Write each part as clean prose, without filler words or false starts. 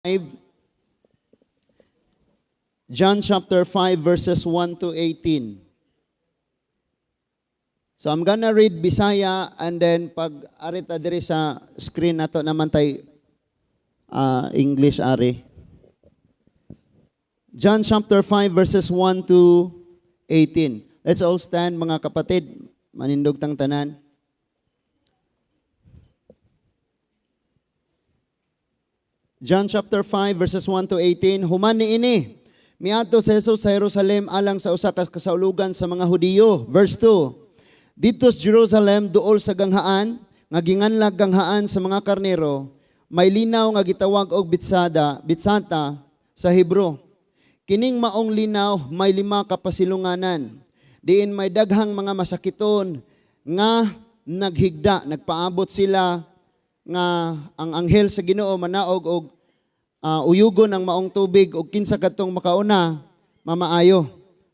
5. John chapter 5 verses 1 to 18. So I'm gonna read Bisaya and then pag ari ta diri sa screen nato naman tay English ari. John chapter 5 verses 1 to 18. Let's all stand, mga kapatid. Manindog tang tanan. John chapter 5 verses 1 to 18. Human niini, miadto si Jesus sa Jerusalem alang sa usa ka kasaulugan sa mga Hudiyo. Verse 2. Didto sa Jerusalem, duol sa ganghaan nga ginganlag Ganghaan sa mga Karnero, may linaw nga gitawag og Betsada, Betsata sa Hebrew. Kining maong linaw may lima ka pasilunganan. Diin may daghang mga masakiton nga naghigda, nagpaabot sila nga ang anghel sa Ginoo manaog og uyugon ang maong tubig og kinsa kadtong makauna mamaayo.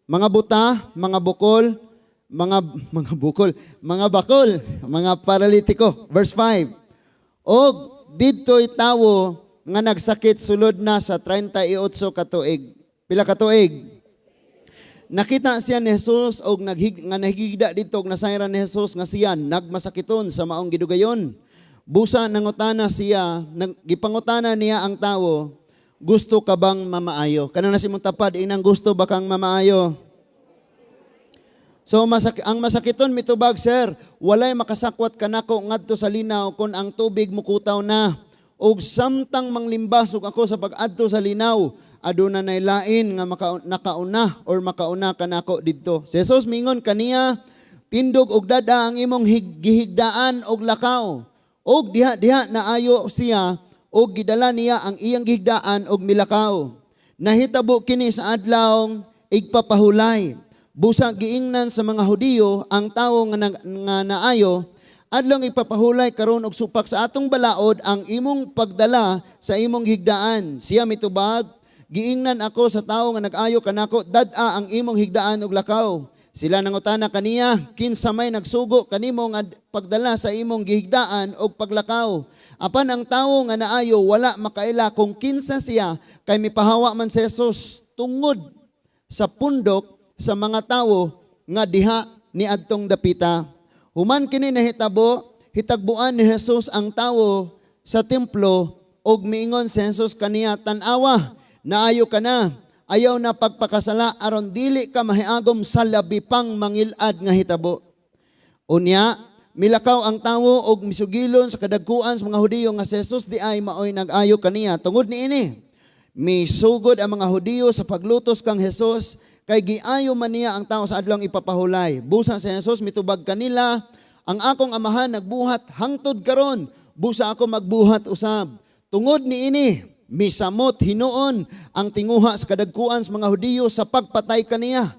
Mga buta, mga bukol, mga mga bukol, mga bakol, mga paralitiko. Verse 5. Og didto'y tawo nga nagsakit sulod na sa 38 ka tuig. Pila ka tuig? Nakita siya ni Jesus og nga nahigda didto og nasayran ni Jesus nga siya nagmasakiton sa maong gidugayon. Busa nangutana siya, gipangutana niya ang tawo, "Gusto ka bang mamaayo?" Kanang nasa imong tapad, inang gusto ba kang mamaayo? So ang masakiton mitubag, "Sir, walay makasakwat kanako ngadto sa linaw kon ang tubig mukutaw na. Og samtang manglimbasog ako sa pag-adto sa linaw, aduna nay lain nga nakauna or makauna kanako didto." Si Jesus mingon kaniya, "Tindog og dad-a ang imong gihigdaan og lakaw." Og diha diha naayo siya og gidala niya ang iyang gihigdaan og milakaw. Nahitabo kini sa adlaw igpapahulay. Busa giingnan sa mga Hudiyo ang tawo nga naayo, "Adlong ipapahulay karon og supak sa atong balaod ang imong pagdala sa imong higdaan." Siya mitubag, "Giingnan ako sa tawo nga nag-ayo kanako, 'Dad-a ang imong higdaan og lakaw.'" Sila nangutana kaniya, "Kinsa may nagsugo kanimo nga pagdala sa imong gihigdaan og paglakaw?" Apan ang tawo nga naayo wala makaila kung kinsa siya kay mipahawa man si Jesus tungod sa pundok sa mga tawo nga diha ni adtong dapita. Human kini nahitabo, hitagbuan ni Jesus ang tawo sa templo ug miingon si Jesus kaniya, "Tan-awa, naayo ka na. Ayaw na pagpakasala aron dili ka mahiagom sa labi pang mangilad nga hitabo." Unya, milakaw ang tawo og misugilon sa kadagkuan sa mga Hudiyo nga si Jesus di ay maoy nag-ayo kaniya. Tungod niini, misugod ang mga Hudiyo sa paglutos kang Jesus kay giayo man niya ang tao sa adlong ipapahulay. Busa si Jesus mitubag kanila, "Ang akong amahan nagbuhat hangtod karon, busa ako magbuhat usab." Tungod niini, misamot hinuon ang tinguha sa kadagkuan sa mga Hudiyo sa pagpatay kaniya.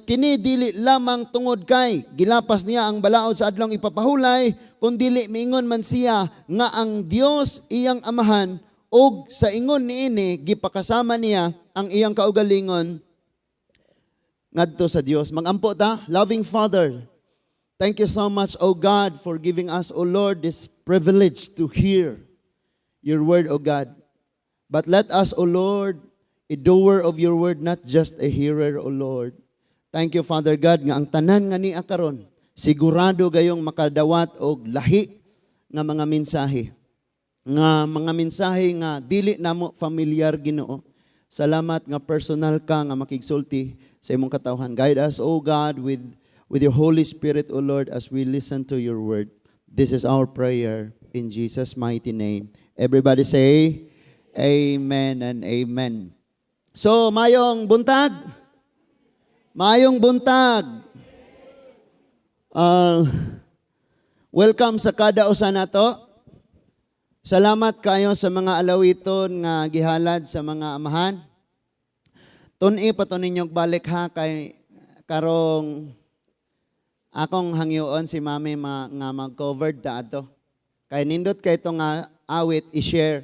Kini dili lamang tungod kay gilapas niya ang balaod sa adlong ipapahulay, kun dili miingon man siya nga ang Dios iyang amahan ug sa ingon niini gipakasama niya ang iyang kaugalingon ngadto sa Dios. Magampo ta. Loving Father, thank you so much, O God, for giving us, O Lord, this privilege to hear your word, O God. But let us, O Lord, a doer of your word, not just a hearer, O Lord. Thank you, Father God, nga ang tanan nga niya karon, sigurado gayong makadawat og lahi nga mga mensahe. Nga mga mensahe nga dili namo familiar, Ginoo. Salamat nga personal ka nga makigsulti sa imong katawhan. Guide us, O God, with your Holy Spirit, O Lord, as we listen to your word. This is our prayer in Jesus' mighty name. Everybody say, "Amen and amen." So, mayong buntag. Mayong buntag. Welcome sa kada usa nato. Salamat kayo sa mga alawiton nga gihalad sa mga amahan. Tun-i pa to ninyong balik ha kay karong akong hangyoon si mami nga mag-covered ta ato. Kay nindot kay ito nga awit i-share.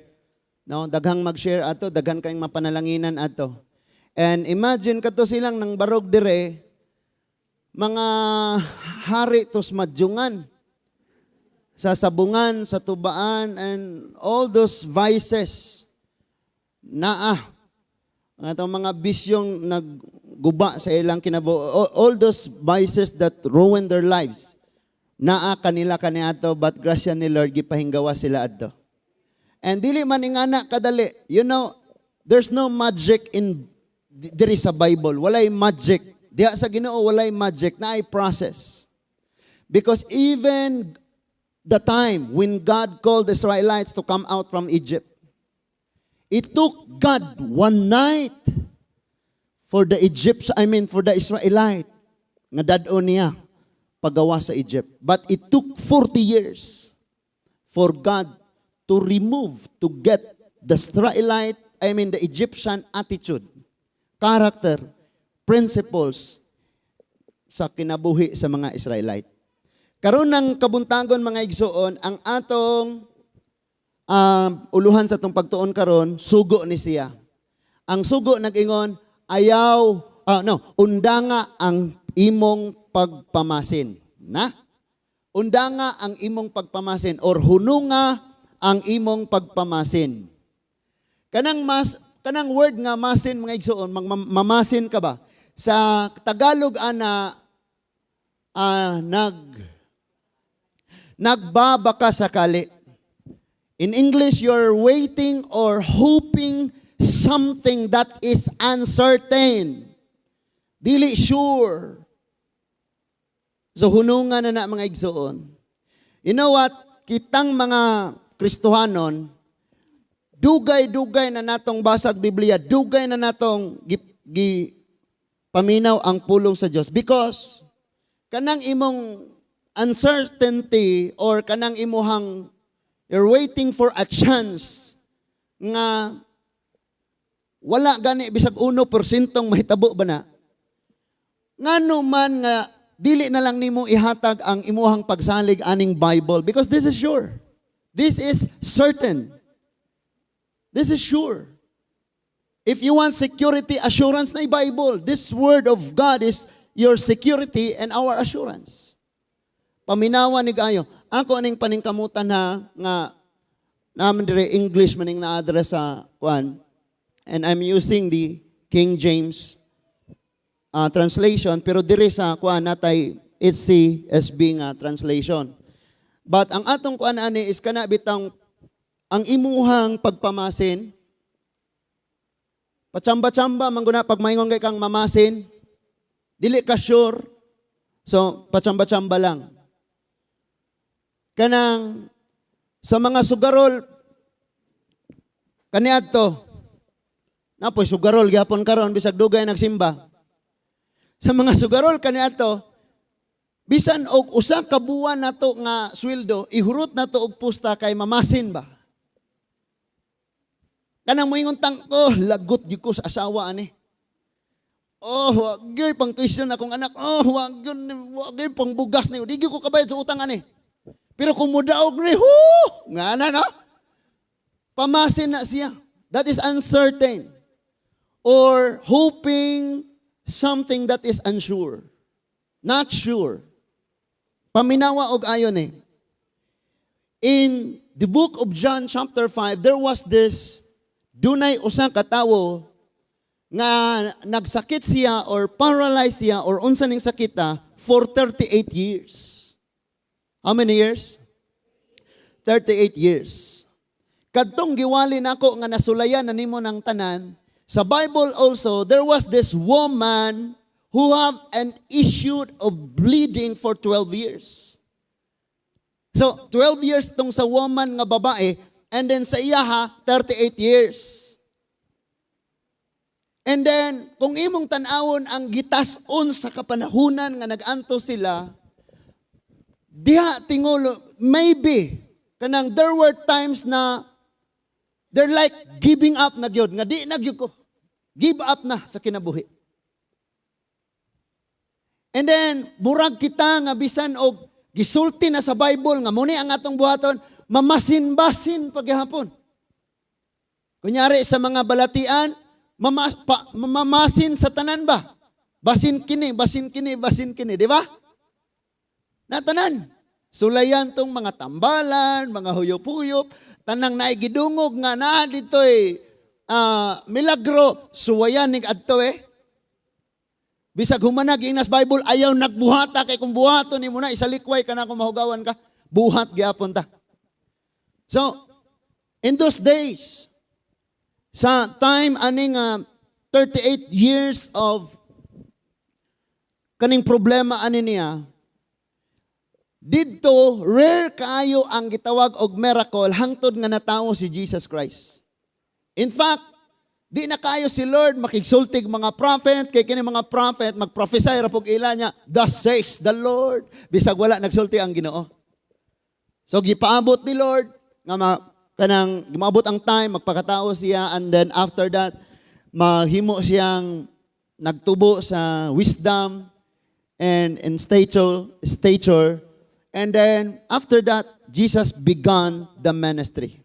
No, daghang mag-share ato, daghan kayong mapanalanginan ato. And imagine kato silang nang barog dire, mga hari tos madyungan sa sabungan, sa tubaan, and all those vices. Naa ang atong mga bisyong nagguba sa ilang kinabuhi, all those vices that ruin their lives. Naa kanila kaniadto, but grasya ni Lord, gipahinggawa sila adto. And dili man ingana kadali. There's no magic in diri sa Bible. Walay magic. Diha sa Ginoo walay magic, naay process. Because even the time when God called the Israelites to come out from Egypt, it took God one night for the Egyptians, I mean, for the Israelite nga dad-on niya pagawa sa Egypt. But it took 40 years for God to remove, to get the Israelite, I mean, the Egyptian attitude, character, principles sa kinabuhi sa mga Israelite. Karon ng kabuntagon, mga igsuon, ang atong uluhan sa atong pagtuon karon, sugo ni siya. Ang sugo nag-ingon, ayaw, no, undanga ang imong pagpamasin. Na? Undanga ang imong pagpamasin or hununga ang imong pagpamasin. Kanang word nga masin, mga igsuon, mamasin ka ba? Sa Tagalog ana nagbabaka sakali. In English, you're waiting or hoping something that is uncertain. Dili sure. So hunungan na na, mga igsuon. You know what? Kitang mga Kristohanon, dugay-dugay na natong basag Biblia, dugay na natong gi paminaw ang pulong sa Dios because kanang imong uncertainty or kanang imuhang you're waiting for a chance nga wala gani bisag uno porsentong mahitabo ba na, ngano man nga dili na lang nimo ihatag ang imuhang pagsalig aning Bible? Because this is sure. This is certain. This is sure. If you want security, assurance na Bible. This word of God is your security and our assurance. Paminawa ni kaayo. Ako aning paningkamutan na nga naman dire English maning na-address sa kuan. And I'm using the King James translation, pero dire sa kuan natay HCSB nga translation. But ang atong kuan ani is kana bitang ang imuhang pagpamasin. Patsamba-tsamba man guna pag maingon kay kang mamasin. Dili ka sure. So patsamba-tsamba lang. Kanang sa mga sugarol kaniadto. Napoy sugarol gyapon karon bisag dugay nagsimba. Sa mga sugarol kaniadto, bisan og usa ka buwan nato nga sweldo ihurot nato og pusta kay mamasin ba. Kanang moingon tang, "Oh, lagot gyud ko sa asawa ani. Oh, wa gyud pang tuition akong anak. Oh, wa gyud pang bugas ni. Di gyud ko kabayad sa utang ani." Pero kung mudaog ni, hu, nga na no? Pamasin na siya. That is uncertain. Or hoping something that is unsure. Not sure. Paminawa og ayon eh. In the book of John chapter 5, there was this dunay usa ka tawo nga nagsakit siya or paralyzed siya or unsa ning sakita for 38 years. How many years? 38 years. Kadtong giwali nako nga nasulayan na nimo ng tanan, sa Bible also, there was this woman who have an issue of bleeding for 12 years. So, 12 years tong sa woman nga babae, and then sa iyaha, 38 years. And then, kung imong tan-awon ang gitas-on sa kapanahunan nga nag-anto sila, diha tingulo, maybe, kanang there were times na they're like giving up na gyud, nga di na gyud ko. Give up na sa kinabuhi. And then, murag kita nga bisan og gisulti na sa Bible nga muni ang atong buhaton, mamasin-basin paghapon. Kunyari sa mga balatian, mamasin sa tanan ba? Basin kini, basin kini, basin kini, di ba? Natanan. Sulayan tong mga tambalan, mga huyop-huyop, tanang naigidungog nga naa dito'y Milagro, suwayan ning adto eh. Bisag humanag ingnas Bible, ayaw nagbuhata kay kung buhaton nimo na isalikway ka na kung mahugawan ka. Buhat gyapon ta. So, in those days, sa time aning 38 years of kaning problema ani niya, didto rare kaayo ang gitawag og miracle hangtod nga natawo si Jesus Christ. In fact, di na kaayo si Lord makigsultig mga prophet kay kini mga prophet magprophesy ra pug ila niya, "Thus says the Lord," bisag wala nagsulti ang Ginoo. So gipaabot ni Lord nga kanang gimaabot ang time magpakatao siya, and then after that mahimo siyang nagtubo sa wisdom and in stature, and then after that Jesus began the ministry,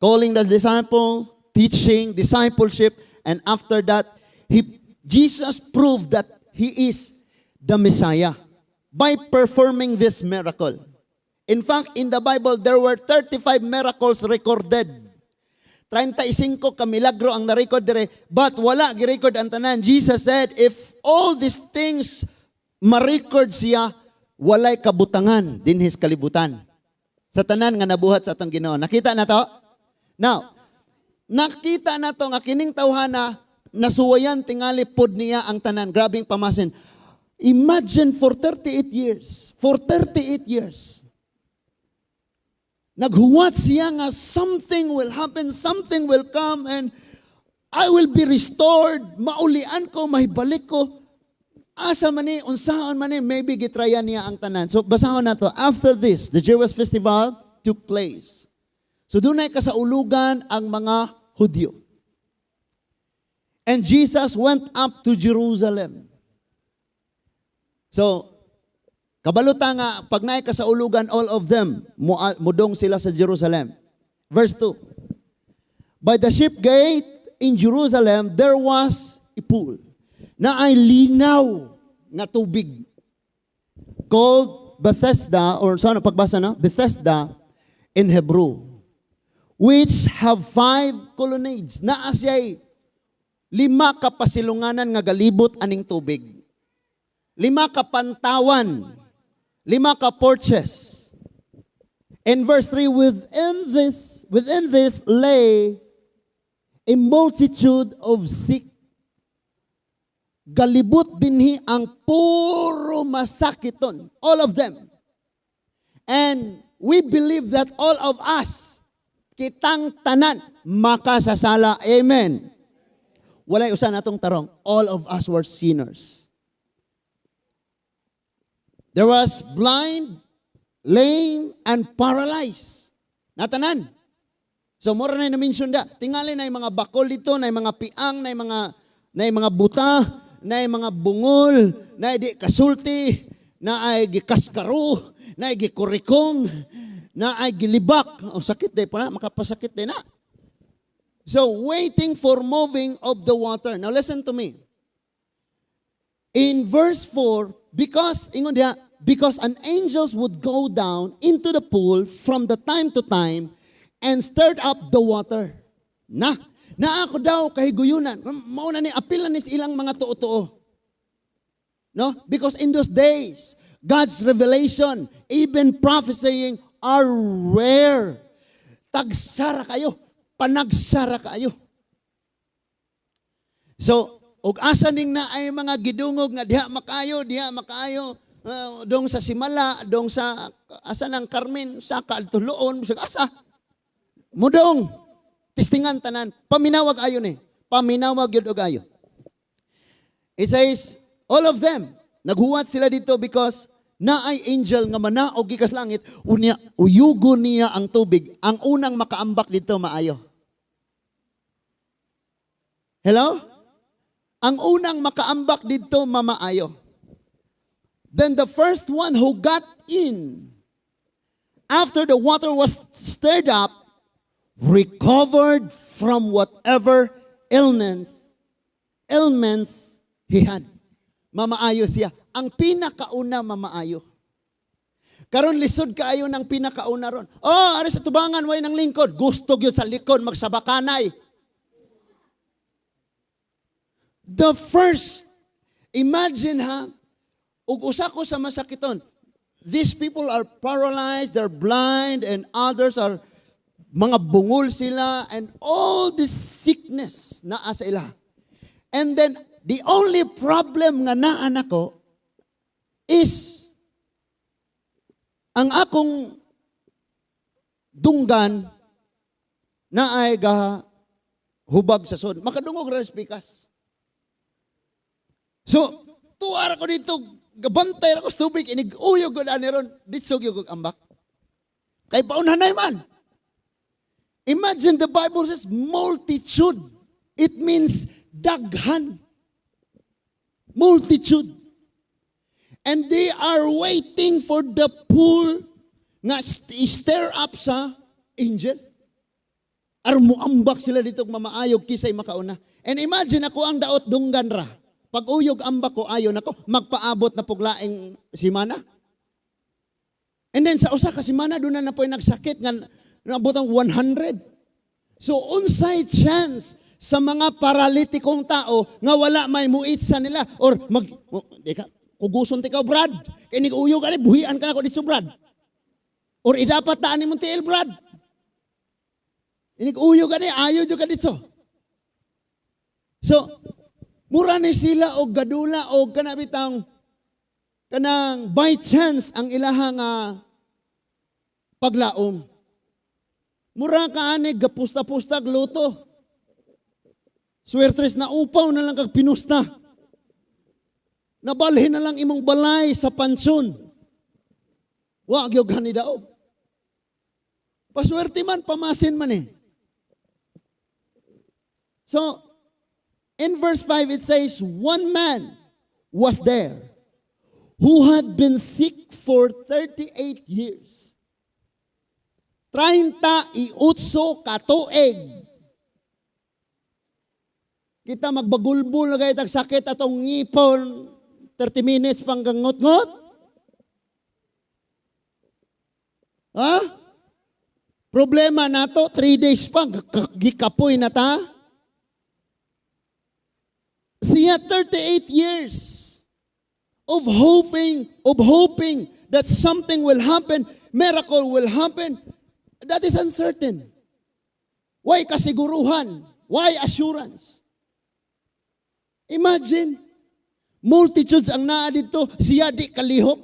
calling the disciple, teaching discipleship, and after that he Jesus proved that he is the Messiah by performing this miracle. In fact, in the Bible, there were 35 miracles recorded. 35 ka milagro ang na-record dire, but wala gi-record ang tanan. Jesus said, if all these things ma-record siya, walay kabutangan dinhis kalibutan. Sa tanan nga nabuhat sa atong Ginoo. Nakita na to? Now, nakita na to nga kining tawhana nasuwayan tingali pod niya ang tanan. Grabing pamasin. Imagine, for 38 years, for 38 years, naghuwat siya nga something will happen, something will come, and I will be restored. Maulian ko, mahibalik ko. Asa man ni, unsaon man ni, maybe gitryan niya ang tanan. So basahon na to. After this, the Jewish festival took place. So dunay kasaulugan ang mga Hudyo. And Jesus went up to Jerusalem. So, kabaluta nga, pag naay kasaulugan, all of them, mudong sila sa Jerusalem. Verse 2. By the sheep gate in Jerusalem, there was a pool naay linaw nga tubig called Bethesda, or sa ano pagbasa na? Bethesda in Hebrew, which have five colonnades. Naa siya'y lima ka pasilunganan nga galibot aning tubig. Lima ka pantawan. Lima ka porches. In verse 3, within this lay a multitude of sick. Galibot dinhi ang puro masakiton. All of them. And we believe that all of us, kitang tanan, makasasala. Amen. Walay usa natong tarong. All of us were sinners. There was blind, lame, and paralyzed. Natanan. So mura na na-mention da. Tingali na yung mga bakol dito, na yung mga piang, na yung mga buta, na yung mga bungol, na di kasulti, na ay gikaskaro, na ay gikurikong, na ay gilibak. Oh, sakit day pa na, makapasakit day na. So, waiting for moving of the water. Now, listen to me. In verse 4, because, ingon diha, because an angels would go down into the pool from the time to time and stirred up the water. Na, na ako daw kahiguyunan. Mao na ni apil na ni sa ilang mga tuo-tuo. No? Because in those days, God's revelation, even prophesying, are rare. Tagsara kayo. Panagsara kayo. So, og asa ning na ay mga gidungog nga diha makaayo, dong sa Simala, dong sa asa ng Carmen, sa Kaadtuluon, bisag asa. Mudong testingan tanan, paminawag ayo ni. Paminawag gyud og ayo. It says, all of them, naghuwat sila dito because naay angel nga manaog gikas langit, unya uyugo niya ang tubig. Ang unang makaambak dito maayo. Hello? Ang unang makaambak dito mamaayo. Then the first one who got in after the water was stirred up recovered from whatever illness ailments he had. Mamaayo siya. Ang pinakauna mamaayo. Karon lisod kaayo ng pinakauna ron. Oh, ari sa tubangan way ng lingkod. Gusto gyud sa likod magsabakanay. The first, imagine ha, ug usa ko sa masakiton. These people are paralyzed, they're blind, and others are mga bungol sila, and all this sickness naa sa ila. And then, the only problem nga naa nako is ang akong dunggan na ay ga hubag sa sud. Makadungog ra pikas. So, tuwa ra ko dito, gabantay ra ko sa tubig, inig uyog ko na ron, dito gyud kog ambak. Kay paunhanay man. Imagine, the Bible says multitude. It means daghan. Multitude. And they are waiting for the pool nga stir up sa angel. Aron muambak sila dito mamaayog kisay makauna. And imagine, ako ang daot dunggan ra. Pag uyog ambak ko, ayo nako, magpaabot na puglaing simana. And then sa usa ka simana doon na po'y nagsakit nga naabot ang 100. So unsay chance sa mga paralitikong tao nga wala may muitsa nila or mag di ka kuguson ti ka, Brad, kay nig uyog ani, buhian ka nako dito, Brad, or idapat ta ani mong tiil, Brad, inig uyog ani, ayo jud ka dito? So mura ni sila og gadula og kana bitang kanang by chance ang ilaha nga paglaom. Mura ka ani gapusta-pustag lotto. Swertres na upaw na lang kag pinusta. Nabalhin na lang imong balay sa pansyon. Wa gyud gani daog. Paswerte man, pamasin man eh. So, in verse 5 it says, "One man was there who had been sick for 38 years." 38 katuig. Kita magbagulbul na kay sakit atong ngipon, 30 minutes pang gangot-ngot. Ha? Problema nato, 3 days pa, gikapoy na ta. Siya, 38 years of hoping that something will happen, miracle will happen. That is uncertain. Why kasiguruhan? Why assurance? Imagine, multitudes ang naa dito, siya di kalihok.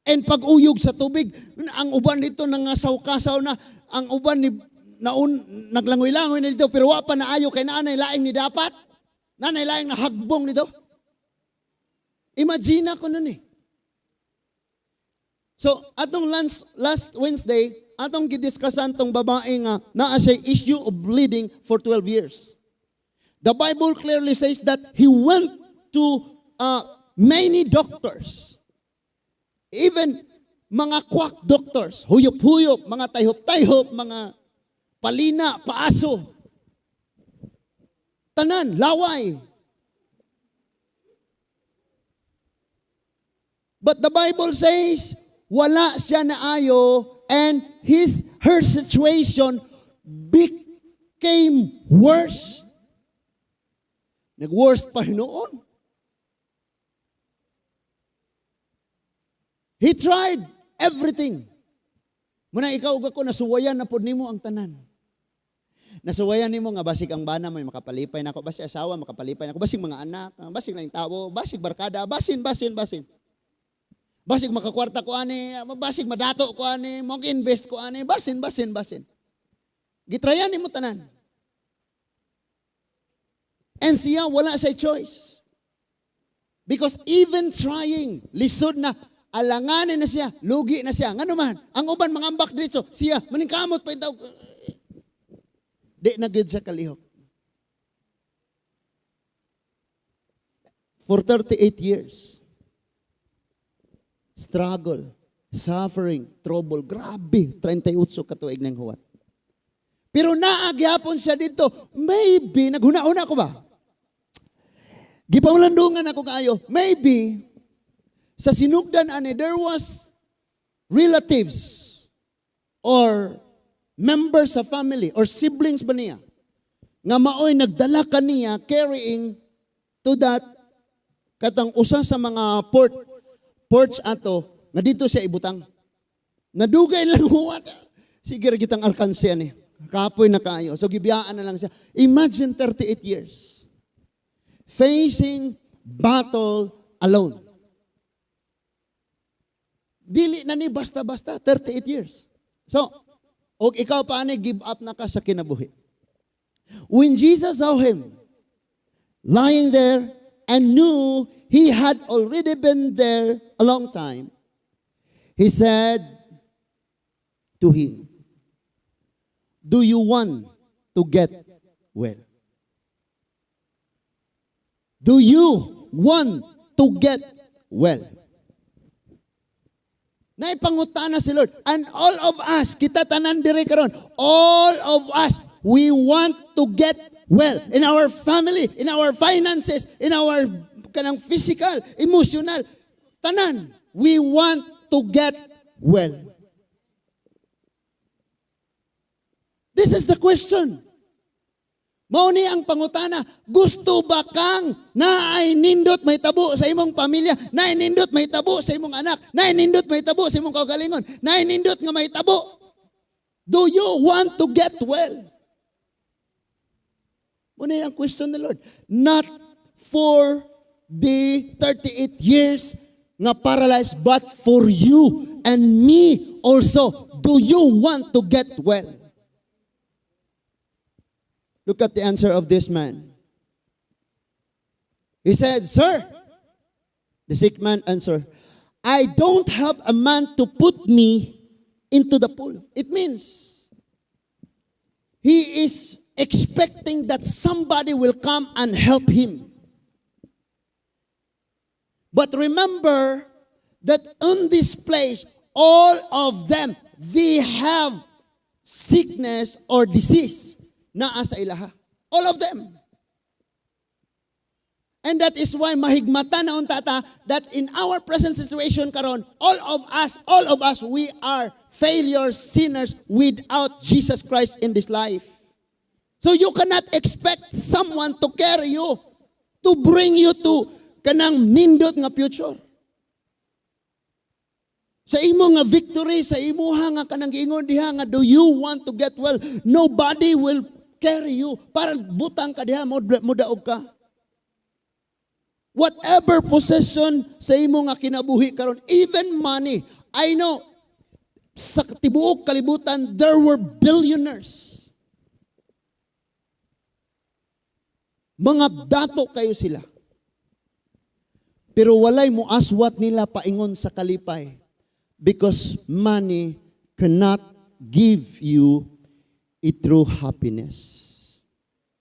And pag-uyog sa tubig, ang uban dito nangasaw-kasaw na, ang uban ni naun naglangoy-langoy na dito, pero wa pa naayo kay naanay laing ni dapat. Naanay laing nahagbong dito. Imagine ako nun eh. So, atong last Wednesday, atong gidiscuss-an tong babae nga naa siya issue of bleeding for 12 years. The Bible clearly says that he went to many doctors. Even mga quack doctors, huyop-huyop, mga tayhop-tayhop, mga palina, paaso. Tanan, laway. But the Bible says, wala siya naayo and her situation became worse. Nag-worse pa hinuon. He tried everything. Muna ikaw ug ako, nasuwayan na pod nimo ang tanan. Nasuwayan nimo nga basig ang bana may makapalipay nako, basig asawa makapalipay nako, basig mga anak, basig laing tawo, basig barkada, basin, basin, basin. Basig makakwarta ko ani, basig madato ko ani, mag-invest ko ani, basin, basin, basin. Gitrayan nimo tanan. And siya, wala siya choice. Because even trying, lisod na, alanganin na siya, lugi na siya. Ngano man, ang uban mangambak dito, siya, maningkamot pa itaw. Di na gyud siya kalihok. For 38 years, struggle, suffering, trouble, grabe, 38 katuig ng huwat. Pero naagyapon siya dito. Maybe, naghuna-una ko ba? Gipamalandungan ako kaayo. Maybe, sa sinugdan ani, there was relatives or members sa family or siblings ba niya nga maoy nagdala kaniya carrying To that katang usa sa mga porch ato nga dito siya ibutang. Nadugay lang huwat. Sige ra kitang alkanse ani. Kapoy na kaayo. So gibiyaan na lang siya. Imagine 38 years facing battle alone. Dili na ni basta-basta, 38 years. So, og ikaw pa ani, give up na ka sa kinabuhi. When Jesus saw him lying there and knew he had already been there a long time, he said to him, "Do you want to get well?" Do you want to get well? Naipangutana si Lord. And all of us, kita tanan diri karon, all of us, we want to get well in our family, in our finances, in our kanang physical, emotional, tanan. We want to get well. This is the question. Mao ni ang pangutana, gusto ba kang naay nindot may tabo sa imong pamilya, naay nindot may tabo sa imong anak, naay nindot may tabo sa imong kaugalingon, naay nindot nga may tabo? Do you want to get well? Mao ni ang question ni Lord. Not for the 38 years nga paralyzed, but for you and me also. Do you want to get well? Look at the answer of this man. He said, "Sir," the sick man answered, "I don't have a man to put me into the pool." It means he is expecting that somebody will come and help him. But remember that in this place, all of them, they have sickness or disease naa sa ilaha. All of them. And that is why mahigmata na unta ta that in our present situation karon, all of us, we are failures, sinners without Jesus Christ in this life. So you cannot expect someone to carry you, to bring you to kanang nindot nga future. Sa imo nga victory, sa imuha nga kanang giingon diha nga do you want to get well? Nobody will carry you. Para butang ka diha, mo mudaog ka. Whatever possession sa imo nga kinabuhi karon, even money. I know sa tibuok kalibutan there were billionaires. Mga dato kayo sila. Pero walay muaswat nila paingon sa kalipay because money cannot give you a true happiness,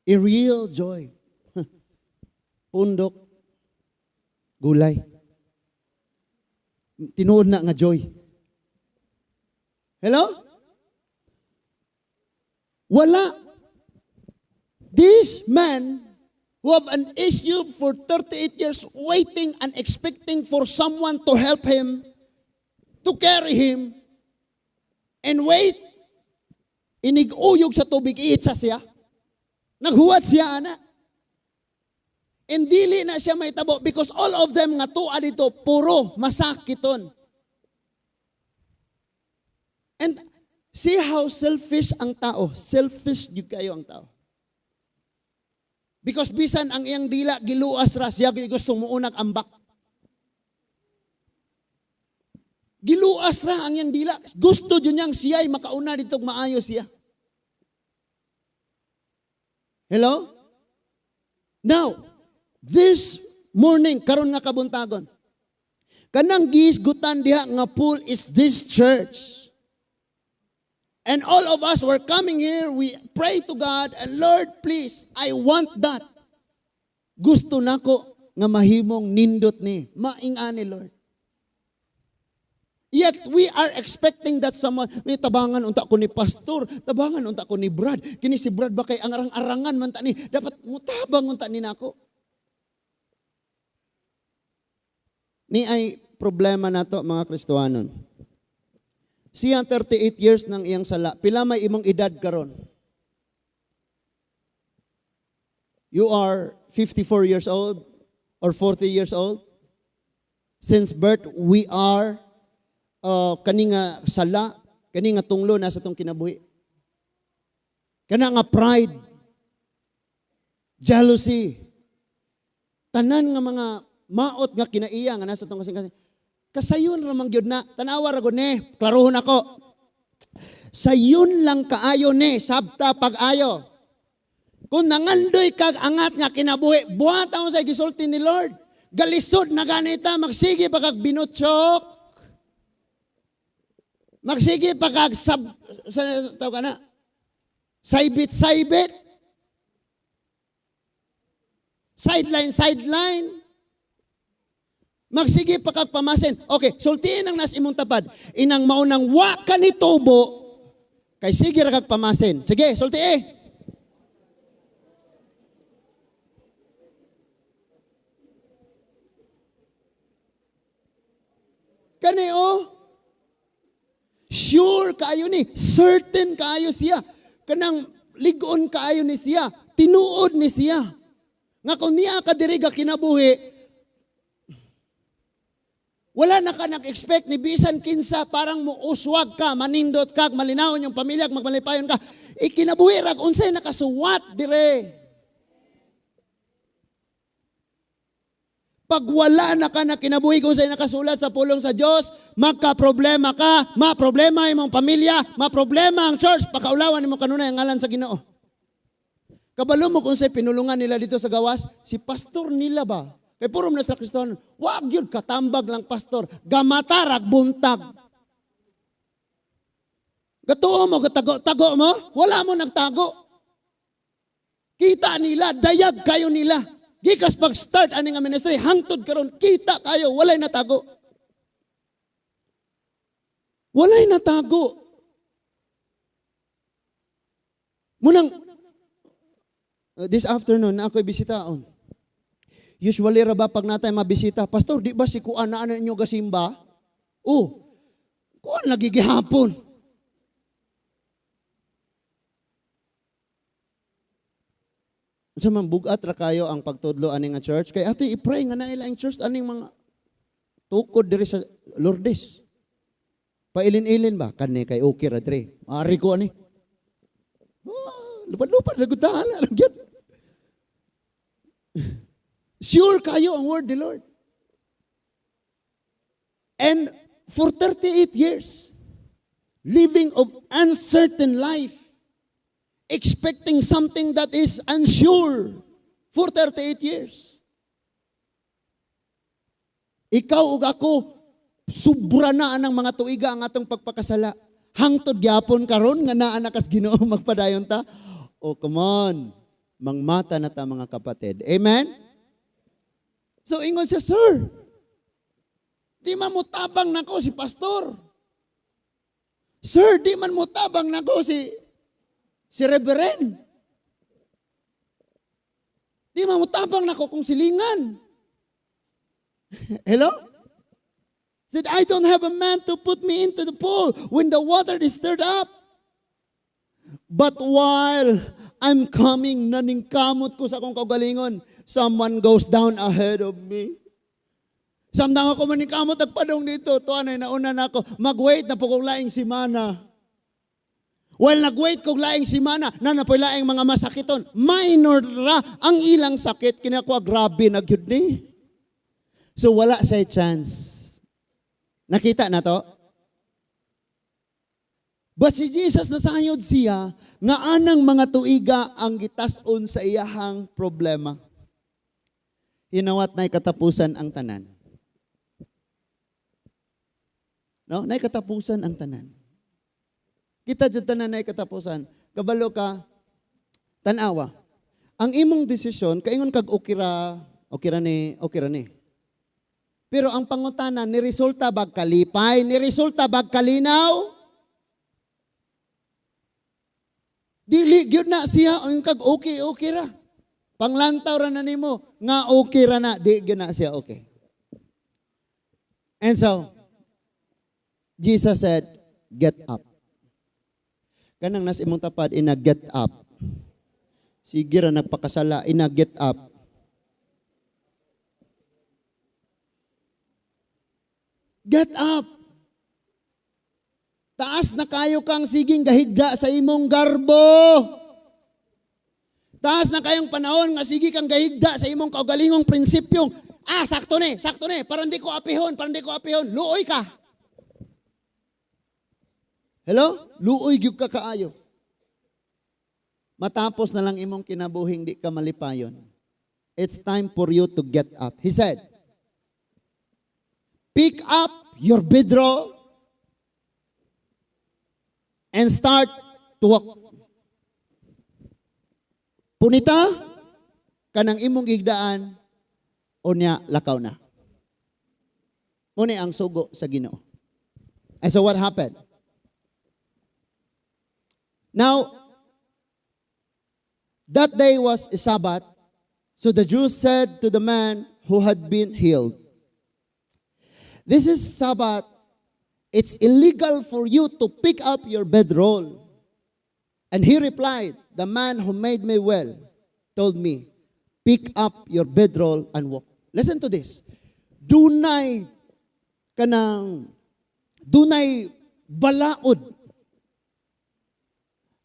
a real joy. Pundok, gulay. Tinuod na nga joy. Hello? Wala. This man who have an issue for 38 years waiting and expecting for someone to help him, to carry him, and wait, inig-uyog sa tubig, iitsa siya. Naghuwat siya, ana. And dili na siya may tabo because all of them nga tuwa dito, puro masakiton. And see how selfish ang tao. Selfish gyud kayo ang tao. Because bisan ang iyang dila giluas ra siya gusto muunag ambak. Giluas ra ang iyang dila. Gusto jud niyang siya'y makauna dito maayo siya. Hello? Now, this morning, karon nga kabuntagon, kanang gihisgutan diha nga pool is this church. And all of us were coming here, we pray to God, and "Lord, please, I want that. Gusto nako nga mahimong nindot ni, maingani, Lord." Yet we are expecting that someone, may tabangan unta ko ni pastor, tabangan unta ko ni Brad. Kini si Brad ba kay ang arang-arangan man ta ni, dapat mutabang unta ni nako. Ni ay problema nato mga Kristohanon. Siya 38 years nang iyang sala. Pila may imong edad karon? You are 54 years old or 40 years old. Since birth, we are kani nga sala, kani nga tunglo nasa atong kinabuhi. Kana nga pride, jealousy, tanan nga mga maot nga kinaiya nga nasa atong kasing-kasing. Kasayon ra man gyud na, tanawa ra gud ni, klarohon ako. Sayon lang kaayo ni, sabta pag-ayo. Kung nangandoy kag angat nga kinabuhi, buhat ang sa gisulti ni Lord. Galisod na ganita, magsige pa kag binutsyok. Magsige pa kag sab, sa, tawag ka na, saybit-saybit. Sideline, sideline. Magsige pa kag pamasin. Okay, sultiin ang nas imong tapad. Inang maunang wa ka ni tubo, kay sige ra kag pamasin. Sige, sulti eh. Kani oh. Sure kaayo ni, certain kaayo siya. Kanang ligon kaayo ni siya, tinuod ni siya. Nga kung niya ka diri ga kinabuhi, wala na ka nag-expect ni bisan kinsa, parang muuswag ka, manindot ka, malinawon yung pamilya, magmalipayon ka. Ikinabuhi rag unsay nakasuwat dire. Pag wala na ka na kinabuhi kung sa'yo nakasulat sa pulong sa Diyos, magka-problema ka, ma-problema imong pamilya, ma-problema ang church, pakaulawan nimo kanunay ang ngalan sa Ginoo. Kabalo mo kung sa'yo pinulungan nila dito sa gawas, si pastor nila ba? Kay puro na sila Kristohanon, wag yun, katambag lang pastor, gamatarag buntag. Gatuo mo, gatago, tago mo, wala mo nagtago. Kita nila, dayag kayo nila. Gikas pag-start ani nga ministry, hangtod karon kita kayo, walay natago. Walay natago. Munang, this afternoon, na ako'y bisitaon. Usually ra ba pag natay mabisita, "Pastor, di ba si kuan na inyo gasimba?" Oh, kuan lagi gihapon. Sa man bugat ra kayo ang pagtudlo ani nga church kay ato i-pray nga naila ang church aning mga tukod diri sa Lourdes. Pailin-ilin ba kani kay okay ra diri. Ari ko ani. Oh, lupad-lupad ra gud tahan gyud. Sure kayo ang word ni Lord. And for 38 years, living of uncertain life, expecting something that is unsure for 38 years. Ikaw ug ako, sobra na anang mga tuiga ang atong pagpakasala. Hangtod gyapon karon nga naa na kas Ginoo magpadayon ta. Oh, come on. Mangmata na ta, mga kapatid. Amen? So ingon siya, "Sir, di man mo tabang nako si pastor. Sir, di man mo tabang nako si reverend. Di man mo tabang nako kung silingan." Hello? Said, "I don't have a man to put me into the pool when the water is stirred up. But while I'm coming, naningkamot ko sa akong kaugalingon, someone goes down ahead of me." Samtang ako maningkamot agpadong dito, tuwa na nauna na ako, mag-wait na po kong laing simana. While nag-wait kog laing simana, na napoy laing mga masakiton, minor ra ang ilang sakit, kinakuha grabe na gyud ni. So wala siya chance. Nakita na to? But si Jesus, nasayod siya nga anang mga tuiga ang gitas-on sa iyahang problema. Hinawat na'y katapusan ang tanan. No, na'y katapusan ang tanan. Kita jud tanan na'y katapusan. Kabalo ka, tanawa. Ang imong desisyon, kaingon kag okay ra ni, okay ra ni. Pero ang pangutana, ni resulta bag kalipay, ni resulta bag kalinaw? Dili gyud na siya ang kag okay okay ra. Panglantaw ra na nimo nga okay ra na, di gyud na siya okay. And so Jesus said, "Get up." Kanang nas imong tapad ina, "Get up." Sige ra nagpakasala, ina get up. Get up. Taas na kayo kang siging gahigda sa imong garbo. Taas na kayong panahon nga sige kang gahigda sa imong kaugalingong prinsipyong, ah, sakto ni, parang di ko apihon, parang di ko apihon, luoy ka. Hello? Luoy gyud ka kaayo. Matapos na lang imong kinabuhing di ka malipayon. It's time for you to get up. He said, "Pick up your bedroll and start to walk." Punita kanang imong gigdaan, unya lakaw na. Muni ang sugo sa Ginoo. And so what happened? Now, that day was a Sabbath, so the Jews said to the man who had been healed, "This is Sabbath. It's illegal for you to pick up your bedroll." And he replied, "The man who made me well told me, 'Pick up your bedroll and walk.'" Listen to this. Dunay kanang dunay balaod.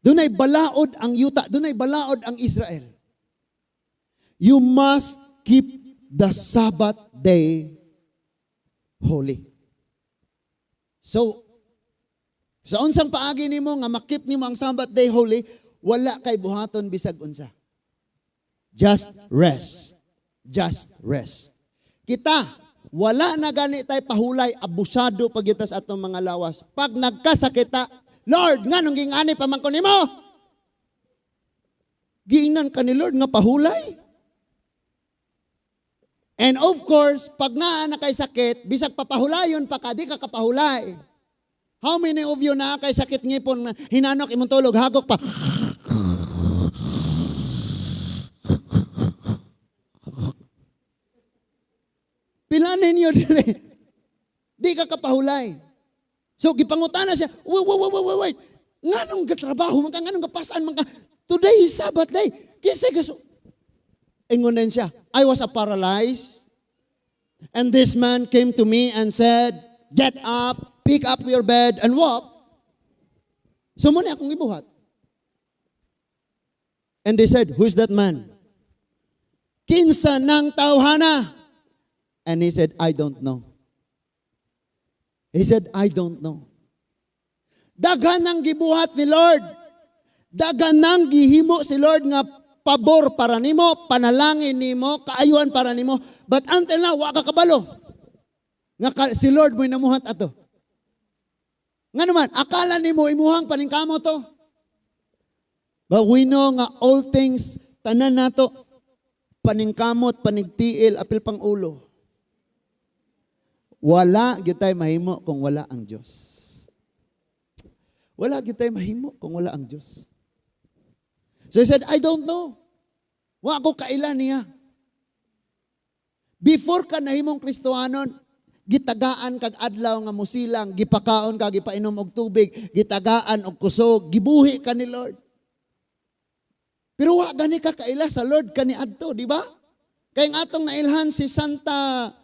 Dunay balaod ang yuta, dunay balaod ang Israel. You must keep the Sabbath day holy. So, sa unsang paagi nimo nga ma-keep nimo ang Sabbath day holy, wala kay buhaton bisag unsa. Just rest. Just rest. Kita, wala na gani tay pahulay, abusado pag sa atong mga lawas. Pag nagkasakit ta, "Lord, nganong gingani pa man ko nimo?" Giingnan ka ni Lord nga pahulay. And of course, pag naa na kay sakit, bisag papahulayon pa ka, di ka kapahulay. How many of you naa kay sakit ngipon, hinanok imong tulog, hagok pa? Pila ninyo dire? Di ka kapahulay. So gipangutana siya, "Wait, wait, wait, wait, wait. Nganong gatrabaho man ka, nganong gapasan man ka? Today is Sabbath day. Kinsa gaso?" Ingon din siya, "I was a paralyzed. And this man came to me and said, 'Get up, pick up your bed, and walk.' So mo akong ibuhat." And they said, "Who is that man? Kinsa nang tawhana?" And he said, "I don't know." He said, "I don't know." Daghan ang gibuhat ni Lord. Daghan nang gihimo si Lord nga pabor para nimo, panalangin nimo, kaayuhan para nimo. But until now, wa ka kabalo nga si Lord mo'y namuhat ato. Nga naman, akala nimo imuhang paningkamo to. But we know nga all things, tanan nato, paningkamot, panigtiil, apil pang ulo. Wala gyud tay mahimo kung wala ang Dios. Wala gyud tay mahimo kung wala ang Dios. So he said, "I don't know. Wa ko kaila niya." Before ka nahimong Kristohanon, gitagaan kag adlaw nga musilang, gipakaon ka, gipainom og tubig, gitagaan og kusog, gibuhi ka ni Lord. Pero wa gani ka kaila sa Lord kaniadto, di ba? Kay ang atong nailhan si Santa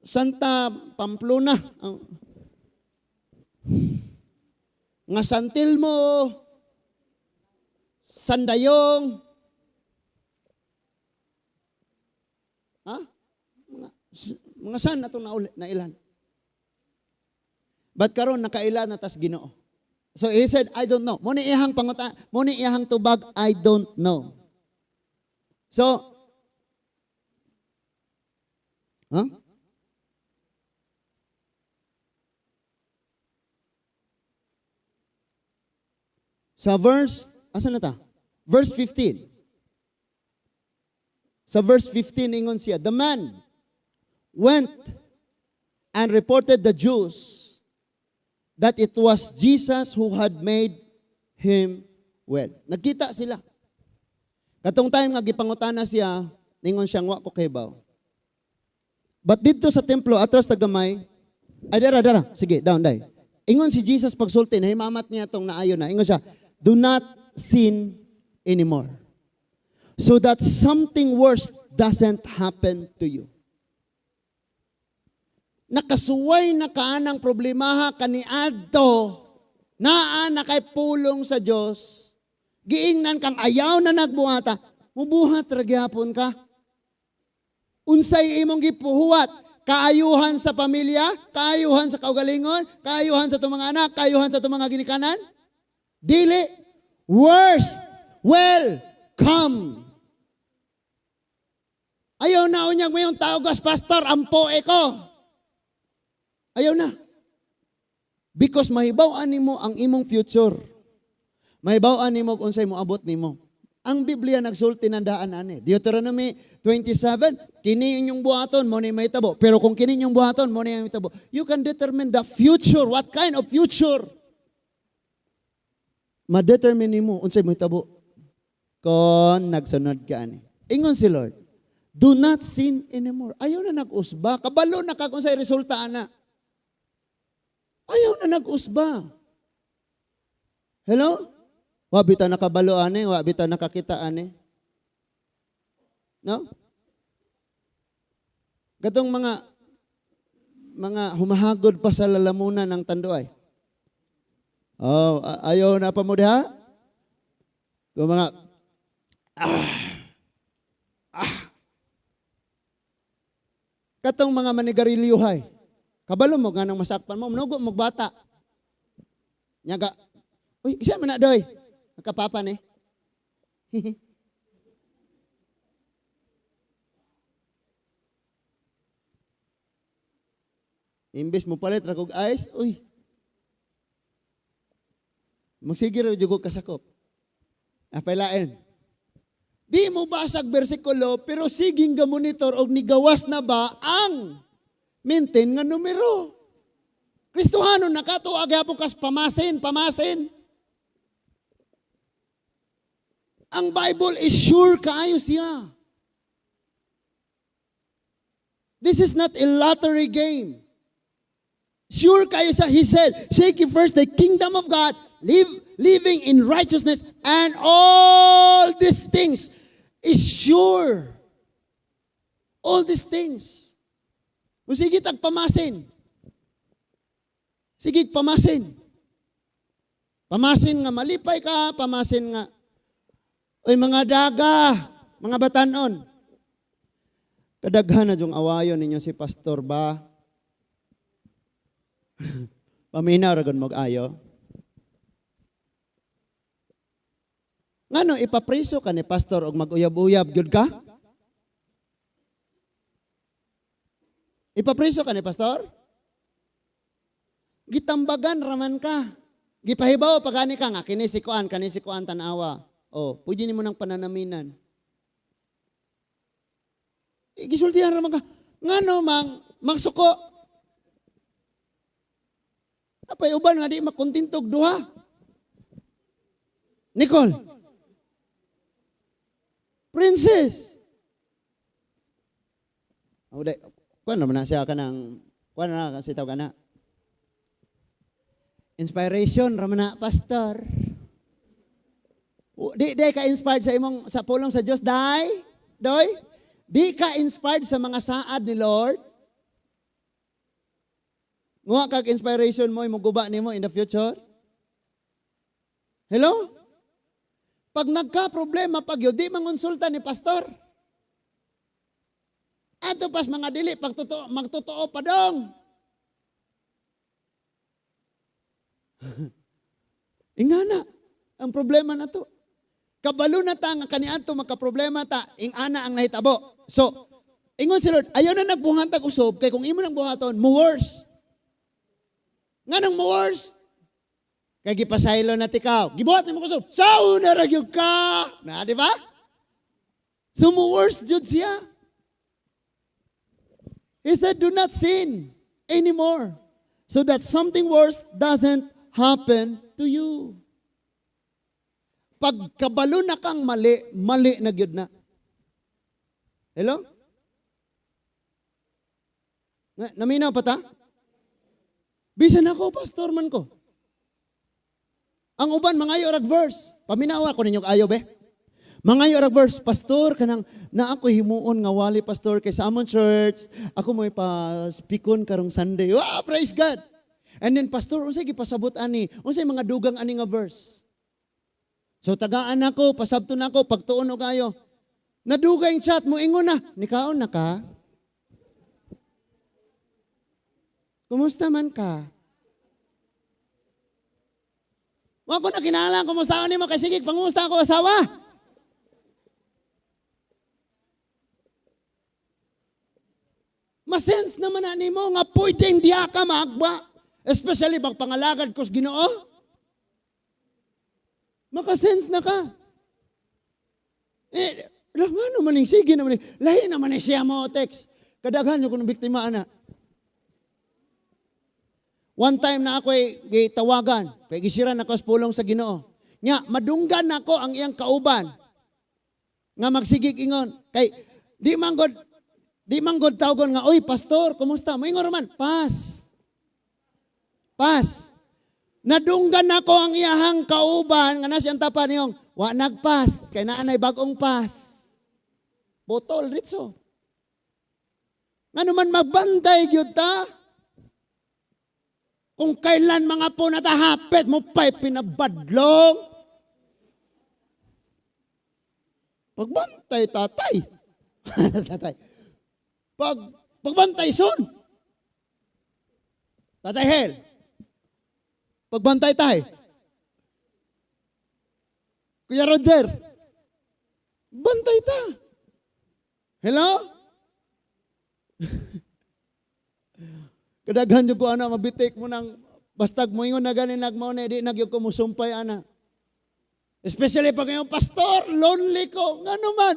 Santa Pamplona, nga Santilmo, Sandayong, ha? Mga san atong nailhan. But karon nakaila na tas Ginoo. So he said, "I don't know." Mo ni iyang panguta, mo ni iyang tubag, "I don't know." So, huh? Sa verse, asa na ta? Verse 15. Sa verse 15, ingon siya, "The man went and reported the Jews that it was Jesus who had made him well." Nagkita sila. Katong time nga gipangutana siya, ningon siya, "Wa ko kahibaw." But didto sa templo, atras tagamay, ay dara, dara, sige, down, day. Ingon si Jesus pagsulti, nahimamat niya itong naayo na. Ingon siya, "Do not sin anymore, so that something worse doesn't happen to you. Nakasuway na ka ng problemaha kaniadto, naa na kay pulong sa Dios. Giingnan kang ayaw na nagbuhata, mubuhat ra gyapon ka. Unsay imong gipuhuwat? Kaayuhan sa pamilya, kaayuhan sa kaugalingon, kaayuhan sa itong mga anak, kaayuhan sa itong mga ginikanan? Dili. Worst will come. Ayaw na unyag mo yung tawag, "Pastor, ampo ko." Ayaw na. Because mahibaw-an nimo ang imong future. Mahibaw-an nimo kung unsay moabot nimo. Ang Biblia nagsulti ng daan ani. Deuteronomy 27, kini inyong buhaton, mo ni mahitabo. Pero kung kini inyong buhaton, mo ni mahitabo. You can determine the future. What kind of future? Ma-determine nimo unsay mahitabo kon nagsunod ka ani. Ingon si Lord, "Do not sin anymore." Ayaw na nag-usba. Kabalo na ka kung unsay resulta ana. Ayaw na nag-usba. Hello? Wa bitaw nakabalo ani, wa bitaw nakakita ani. No? Katong mga humahagod pa sa lalamunan ng Tanduay. Oh, ayaw na pa mo diha? Yung mga katong mga manigarilyohay. Kabalo mo nga nang masakpan mo, manugo mo bata. Nyaga, "Uy, isa man na doy." Nakapapa ni. Imbes mo palit ra kog ice, uy. Magsige ra jud ko kasakop. Napailain. Di mo basag bersikulo, pero siging ga-monitor og nigawas na ba ang maintain nga numero. Kristohano nakato agyapon kas pamasin, pamasin. Ang Bible is sure kaayo siya. This is not a lottery game. Sure kayo sa, He said, "Seek ye first the kingdom of God, living in righteousness, and all these things is sure." All these things. Kung sige tagpamasin. Sige, pamasin. Pamasin nga malipay ka, pamasin nga, oy, mga daga, mga batanon. Kadaghan na yung awayon ninyo si pastor ba? Paminaw ra gud mag-ayo. Ngano ipapriso ka ni pastor og mag-uyab-uyab gyud ka? Ipapriso ka ni pastor? Gitambagan raman ka. Gipahibaw pa gani ka nga kini si kuan, kani si kuan, tan-awa. Oh, pwede nimo nang pananaminan. Eh, gisultihan raman ka. Ngano mang magsuko? Apay uban nga di makontentog duha. Nicole. Princess. Oh, dai, kuan naman na siya kanang kuan na kasi tawag na. Inspiration raman na, pastor. Di ka inspired sa imong sa pulong sa Dios, dai? Doy? Di ka inspired sa mga saad ni Lord? Nguha kag inspiration mo imong guba nimo in the future? Hello? Pag nagka-problema pag yun, di mangonsulta ni pastor. Ato pas mga dili, pag totoo, magtotoo pa dong. Ingana, ang problema na to. Kabalo na ta nga kaniadto makaproblema ta, ingana ang nahitabo. So, ingon si Lord, ayaw na nagbuhatag usob, kay kung imo nang buhaton, mo worse. Nganong mo worse? Kay gipasaylo na tikaw. Gibuhat nimo kusog. Sa una ra gyud ka. Na, di ba? So mo worse jud siya. He said, "Do not sin anymore, so that something worse doesn't happen to you." Pagkabalo na kang mali, mali na gyud na. Hello? Naminaw pa ta? Bisan ako, pastor man ko. Ang uban, mga ayo rag verse. Paminawa ko ninyo ayo, be. Mangayo ra verse, "Pastor, kanang na ako himuon nga wali, pastor, kay sa amon church, ako mo'y pa-speakon karong Sunday." Wow, praise God. And then, "Pastor, unsay gipasabot ani? Unsay mga dugang ani nga verse?" So tagaan ako, pasabton ako, pagtuon og ayo. Nadugay yung chat mo, ingon na, "Nikaon na ka? Kumusta man ka?" Wa ko na kinahanglan kumusta nimo kay sige pangumusta ako asawa. Ma-sense naman na nimo nga pwedeng diha ka maagba. Especially pag pangalagad ko sa Ginoo. Makasense na ka. Eh, ano man yung sige naman, lahi naman ni siya mo text. Kadaghan yung kung biktima ana. One time na ako'y gitawagan, kay gisiran ako sa pulong sa Ginoo. Nya, madunggan nako ang iyang kauban nga magsigig ingon. Kay di man god tawgon nga, "Oy, pastor, kumusta?" Moingon man, "Pas. Pas." Nadunggan nako ang iyahang kauban nga nasa tapan niyong, wa nagpas, kay naa nay bag-ong pas. Botol, ritso. Ngano man magbantay gyud ta. Kung kailan mga po natahapit mo pa'y pinabadlong. Pagbantay tatay. Tatay. Pagbantay son. Tatay Hel. Pagbantay tay. Kuya Roger. Bantay ta. Hello? Kadaghan jud ko ana mabitik mo nang bastag mo ingon na gani nagmao na di na gyud ko musumpay ana. Especially pag ngayon, "Pastor, lonely ko." Ngano man?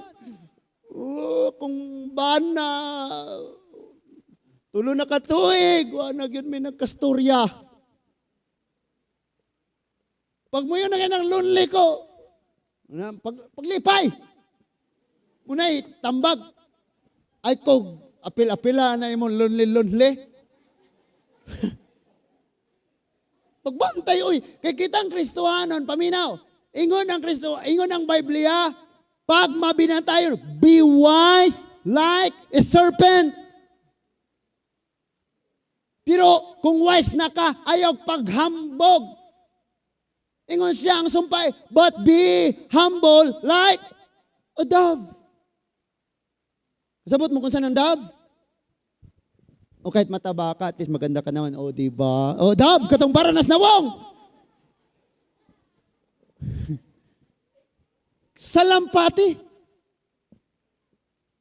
"Oh, kung bana, tulo na katuig, wa na gyud may nagkastorya." Pag mo yun na ng lonely ko, paglipay, munay tambag, ay kog apil-apila na imong lonely-lonely. Pagbantay, uy, kay kitang Kristohanon, paminaw. Ingon ang Kristo, ingon ang Biblia, pag mabinatayon, be wise like a serpent. Pero kung wise na ka, ayaw paghambog. Ingon siya ang sumpay, but be humble like a dove. Sabot mo kung saan ang dove? O kahit mataba ka, at least maganda ka naman. O, di ba? O, dove, katong para nas nawong. Salampati.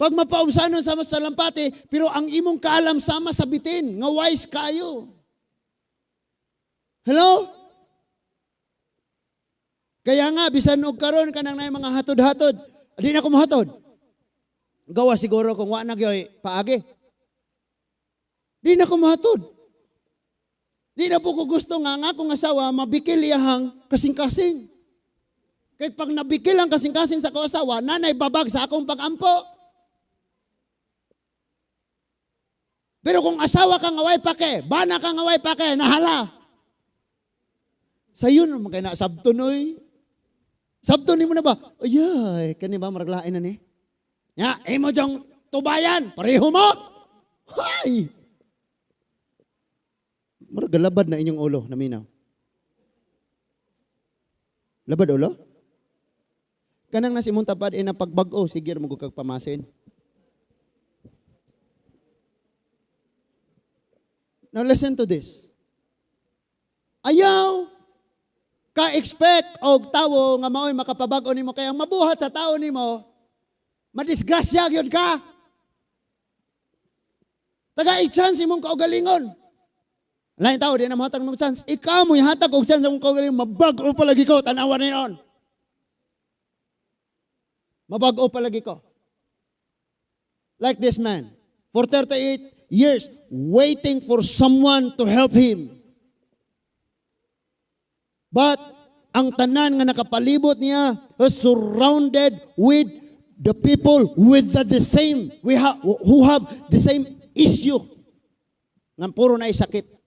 Pag mapaubsanon sama sa salampati, pero ang imong kaalam sama sa bitin, nga wise kayo. Hello? Kaya nga, bisan og karon kanang na mga hatod-hatod, di na ko mohatod. Gawa siguro kung wa na gyoy paagi. Di na ko mohatod. Di na po ko gusto nga nga akong asawa mabikil iyahang kasing-kasing. Kaya pag nabikil ang kasing-kasing sa ko asawa, nanay babag sa akong pag-ampo. Pero kung asawa kang away pake, bana kang away pake, nahala. Sayon naman kay na sabton oy. Sabton nimo na ba? Ayay, kani ba maraglain na ni? Ya, imo jong tubayan, pareho mo. Hay! Murag labad na inyong ulo, naminaw. Labad ulo? Kanang nasa imong tapad eh, na pagbag-o, sige mo kag pamasin. Now listen to this. Ayaw ka-expect og tawo nga mao'y makapabag-o nimo, kay ang mabuhat sa tawo nimo, madisgrasya gyud ka. Taga i-chance imong kaugalingon. Lain tao di na mohatag og chance. Ikaw mo hatag og chance imong kaugalingon, mabag-o palagi ko tan-awa ni noon. Mabag-o palagi ko. Like this man, for 38 years, waiting for someone to help him. But ang tanan nga nakapalibot niya was surrounded with the people with the same, we have, who have the same issue. Nga puro na sakit.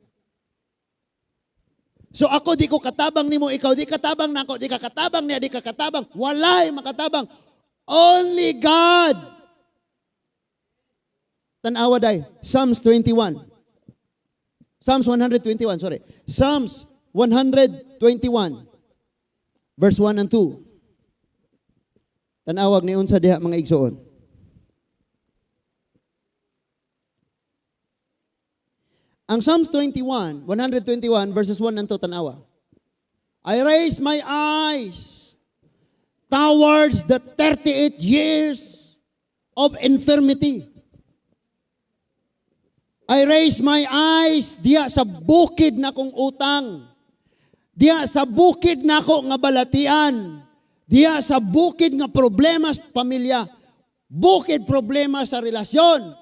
So ako di ko katabang nimo, ikaw di katabang nako, di ka katabang niya, di ka katabang. Walay makatabang. Only God. Tanawa day, Psalms 21. Psalms 121, sorry. Psalms 121, verse 1 and 2. Tanawag ni unsa diha, mga igsoon. Ang Psalms 21, 121 verses 1 and 2, tanawa. "I raise my eyes towards the 38 years of infirmity." I raise my eyes diya sa bukid na kong utang. Diya sa bukid na ako nga balatian. Diya sa bukid nga problema sa pamilya. Bukid problema sa relasyon.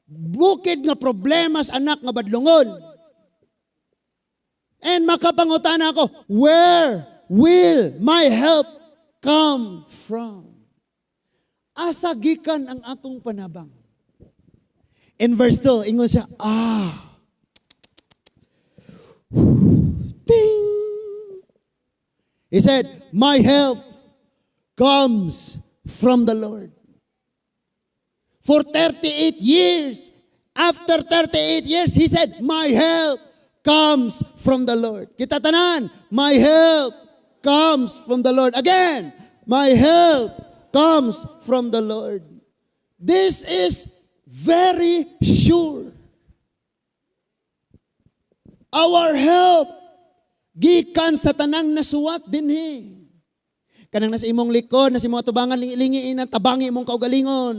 Bukid nga problema sa anak nga badlongon. And makapangutana ako, "Where will my help come from?" Asa gikan ang akong panabang? In verse 2, ingon siya, ah, ting. He said, "My help comes from the Lord." For 38 years, after 38 years, he said, "My help comes from the Lord." Kita tanan, "My help comes from the Lord." Again, "My help comes from the Lord." This is very sure. Our help gikan sa tanang nasuwat dinhi. Kanang nasa imong likod, nasa imong atubangan, lingi-lingi na tabangi imong kaugalingon.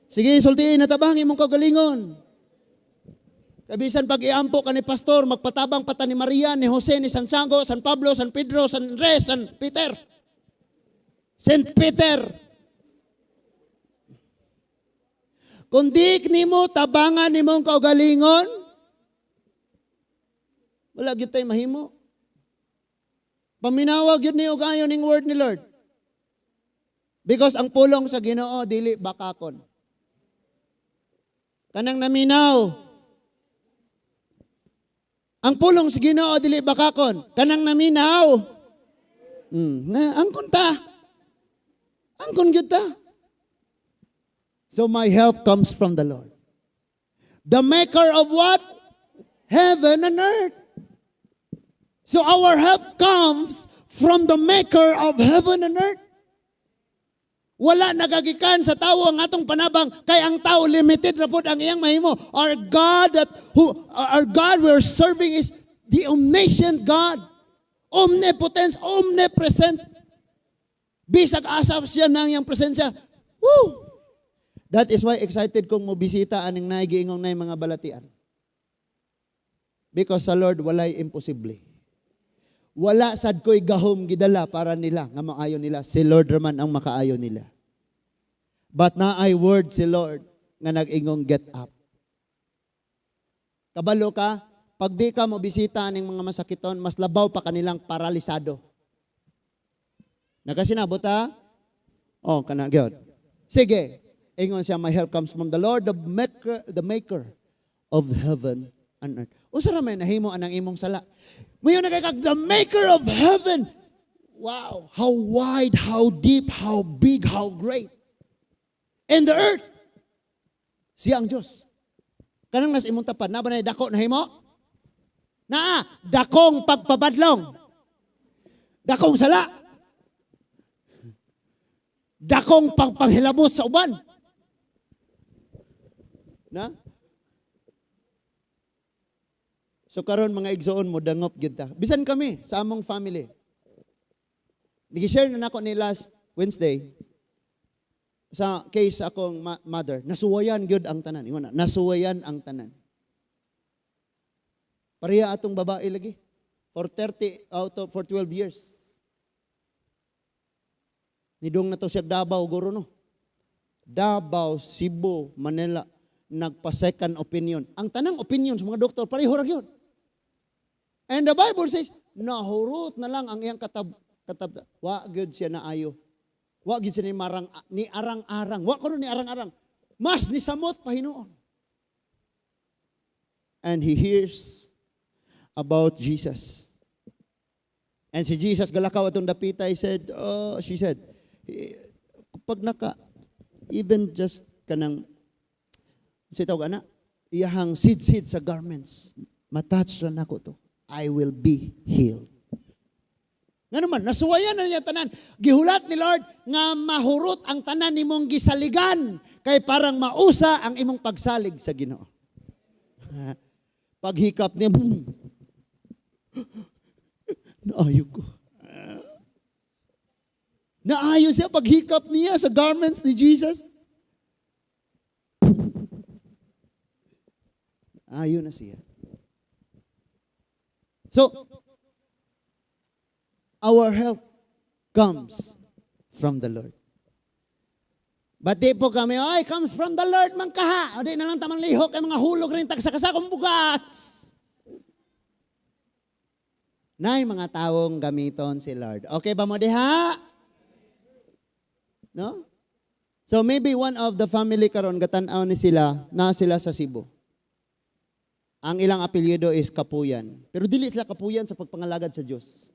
Sige, sultiin na tabangi imong kaugalingon. Kabisan pag iampo ka ni pastor, magpatabang pata ni Maria, ni Jose, ni Santiago, San Pablo, San Pedro, San Andres, San Peter. Saint Peter. Kung di nimo tabangan nimong kaugalingon, wala gyud tay mahimo. Paminawag gyud ni og ayo ning word ni Lord. Because ang pulong sa Ginoo dili bakakon. Kanang naminaw. Ang pulong sa Ginoo dili bakakon. Kanang naminaw. Na angkon ta. Angkon gyud ta. So my help comes from the Lord. The maker of what? Heaven and earth. So our help comes from the maker of heaven and earth. Wala nagagikan sa tawo ang atong panabang kay ang tao limited ra pod ang iyang mahimo. Our God we are serving is the omniscient God. Omnipotence, omnipresent. Bisag asa siya nang iyang presensya. Woo! That is why excited kong mobisita aning naay giingong nay mga balatian. Because sa Lord walay imposible. Wala sad ko'y gahom gidala para nila nga maayo nila. Si Lord raman ang makaayo nila. But naay word si Lord nga nag-ingong get up. Kabalo ka, pag di ka mo bisita aning mga masakiton, mas labaw pa kanilang paralisado. Nakasinabot ha? Oh, kana gyud. Sige. Ingon siya, "My help comes from the Lord, the maker of heaven and earth." Usa ra may nahimo anang imong sala. Mayo nagkakag the maker of heaven. Wow, how wide, how deep, how big, how great. And the earth. Siya ang Diyos. Kanang nas imong tapad, na ba na dako na himo? Naa, dakong pagpabadlong. Dakong sala. Dakong pagpanghilabot sa uban. Na? So karon, mga igsoon, mo dangop gyud ta. Bisan kami sa among family. Nigi-share na nako ni last Wednesday sa case akong mother. Nasuwayan gyud ang tanan. Ingon na, nasuwayan ang tanan. Pareha atong babae lagi. For 30 out of for 12 years. Nidung na to siya Davao guro, no. Davao, Cebu, Manila, nagpa second opinion. Ang tanang opinion sa mga doktor pareho ra gyud. And the Bible says, nahurot na lang ang iyang katab katab wa gyud siya naayo. Wa gyud siya ni marang ni arang-arang. Wa kuno ni arang-arang. Mas ni samot pa hinuon. And he hears about Jesus. And si Jesus galakaw atong dapita, he said, oh, she said, Pag naka, even just kanang, sa tawag ana, iyahang sidsid sa garments, matouch ra nako to, I will be healed. Nga naman, nasuwayan na niya tanan. Gihulat ni Lord nga mahurot ang tanan nimong gisaligan kay parang mausa ang imong pagsalig sa Ginoo. Paghikap niya, boom. Naayo ko. Naayo siya paghikap niya sa garments ni Jesus. Ayo na siya. So, our help comes from the Lord. But di po kami, "Ay, comes from the Lord man kaha. O di na lang tamang lihok kay mga hulog rin tagsakasakong bugas." Nay mga tawong gamiton si Lord. Okay ba mo diha? No? So maybe one of the family karon gatan-aw ni sila na sila sa Cebu. Ang ilang apelyido is Kapuyan. Pero dili sila Kapuyan sa pagpangalagad sa Dios.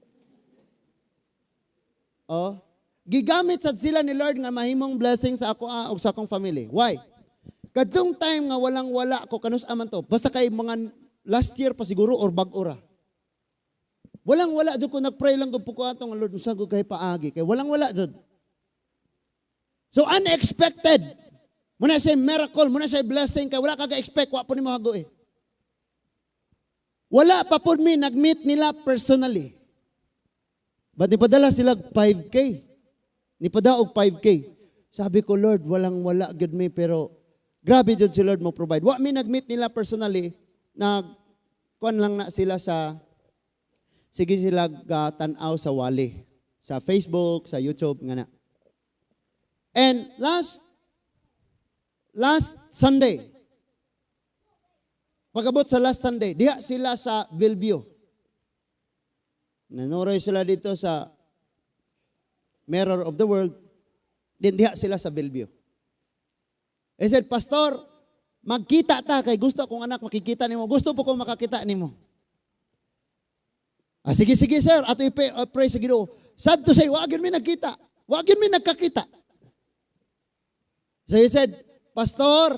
Oh, gigamit sad sila ni Lord nga mahimong blessing sa ako ug sa akong family. Why? Kadtong time nga walang wala ko, kanus aman to. Basta kay mga last year pa siguro or bag-o ra. Walang wala jud ko, nagpray lang gud ko atong, "Lord, unsa gud kay paagi?" Kay walang wala jud. So unexpected. Muna siya miracle, muna siya blessing kay wala ka ga-expect, wa po nimo hago eh. Wala pa pud mi nag-meet nila personally. But nipadala sila 5K. Nipada og 5K. Sabi ko, "Lord, walang wala gud mi," pero grabe jud si Lord mo provide. Wa mi nag-meet nila personally, nag kuan lang na sila sa sige sila tan-aw sa wali sa Facebook, sa YouTube nga na. And last last Sunday, pagabot sa last Sunday, diha sila sa Bellevue. Nanuroy sila dito sa Mirror of the World. Din diha sila sa Bellevue. He said, "Pastor, magkita ta kay gusto akong anak makikita nimo. Gusto po ko makakita nimo." "Ah, sige, sige, sir. Ato i-pray sa Ginoo." Sad to say, wa gyud mi nagkita. Wa gyud mi nagkakita. So he said, "Pastor,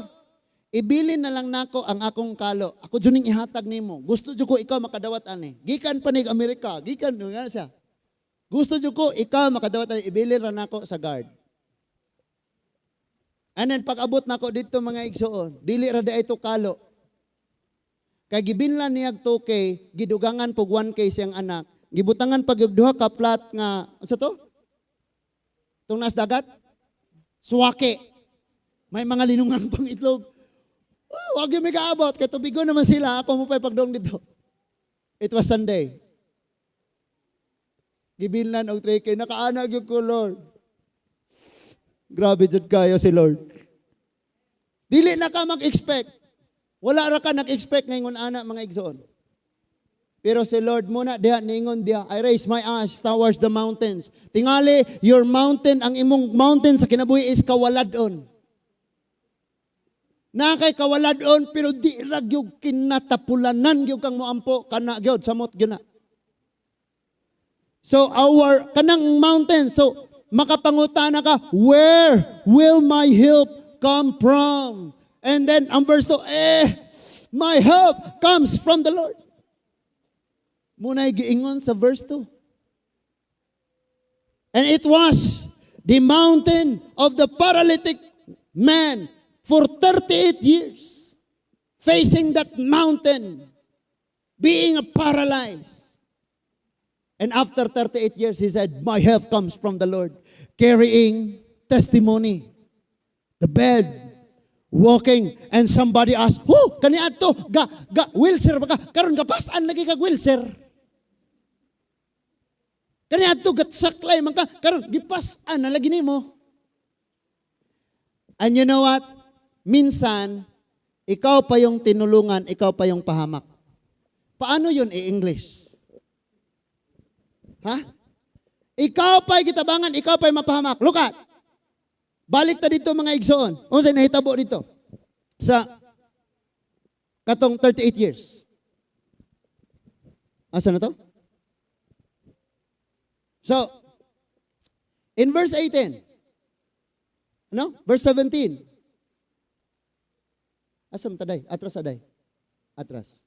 ibilin na lang nako ang akong kalo. Ako jud ning ihatag nimo. Gusto jud ko ikaw makadawat ani. Gikan pa nig Amerika, gikan nga siya. Gusto jud ko ikaw makadawat ani, ibilin ra nako sa guard." And then pag-abot nako dito, mga igsoon, dili ra di ito kalo. Kay gibinlan niya 2K, gidugangan pog 1K siyang anak. Gibutangan pag yung duha ka flat nga, unsa to? Tung nas dagat? Suwaki. May mga linungan pang itlog. Oh, wag yung may kaabot. Kay tubigon naman sila. Ako mo pa'y pagdong dito. It was Sunday. Gibilnan og 3K. Nakaana gyud ko, "Lord. Grabe jud kayo si Lord." Dili na ka mag-expect. Wala ra ka nag-expect ngayon ana, mga igsoon. Pero si Lord muna diha niingon diha, "I raise my eyes towards the mountains." Tingali your mountain, ang imong mountain sa kinabuhi is kawaladon. Na kay kawaladon pero di ra gyud kinatapulanan gyud kang moampo kana gyud, samot gyud na. So our kanang mountain, so makapangutana ka, "Where will my help come from?" And then ang verse 2, "My help comes from the Lord." Muna'y giingon sa verse 2. And it was the mountain of the paralytic man for 38 years, facing that mountain, being paralyzed. And after 38 years, he said, "My help comes from the Lord." Carrying testimony. The bed, walking, and somebody asked, "Oh, kani ato, ga, wheelchair ba ka? Karon gapasan lagi kag wheelchair. Kani ato gatsaklay man ka, karon gipas-an na lagi nimo." And you know what? Minsan, ikaw pa yung tinulungan, ikaw pa yung pahamak. Paano yun i-English? Ha? Ikaw pa'y gitabangan, ikaw pa'y mapahamak. Look at. Balik ta dito, mga igsoon. Unsay nahitabo dito? Sa katong 38 years. Asa na to? So, in verse 18, Ano? Verse 17. Asam taday? Atras aday. Atras.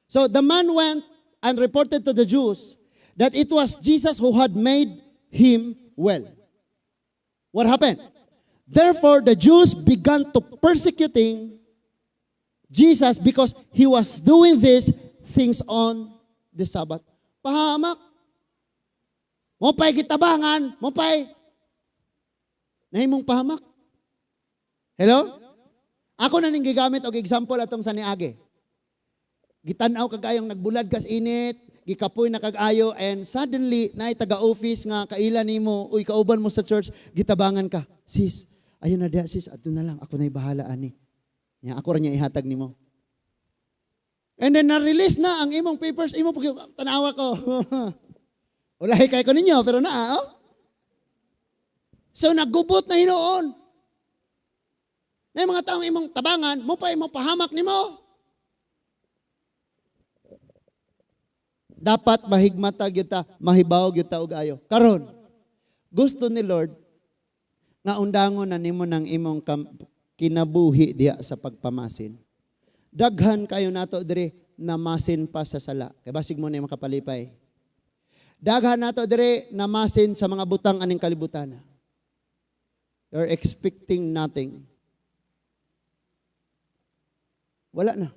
So the man went and reported to the Jews that it was Jesus who had made him well. What happened? Therefore, the Jews began to persecuting Jesus because he was doing these things on the Sabbath. Pahamak. Mao pa'y gitabangan, mao pa'y nahimong pahamak. Hello? Ako na ning gigamit og example atong sa niagi. Gitan-aw kag ayong nagbulad kas init, gikapoy na kag ayo, and suddenly naay taga-office nga kaila nimo, uy, kauban mo sa church, gitabangan ka. "Sis, ayun na diha, sis, adto na lang, ako na'y bahala ani." Nya ako ra niya ihatag nimo. And then na-release na ang imong papers, imo pag tanawa ko. Ulahi kay ko ninyo, pero naa, oh. So nagubot na hinuon. Na yung mga taong imong tabangan, mao pa imong pahamak nimo. Dapat mahigmata gyud ta, mahibaw gyud ta og ayo. Karon, gusto ni Lord nga undangon na nimo ng imong kinabuhi diha sa pagpamasin. Daghan kayo nato diri namasin pa sa sala. Kay basig mo na makapalipay. Daghan nato diri namasin sa mga butang aning kalibutan. You're expecting nothing. Wala na.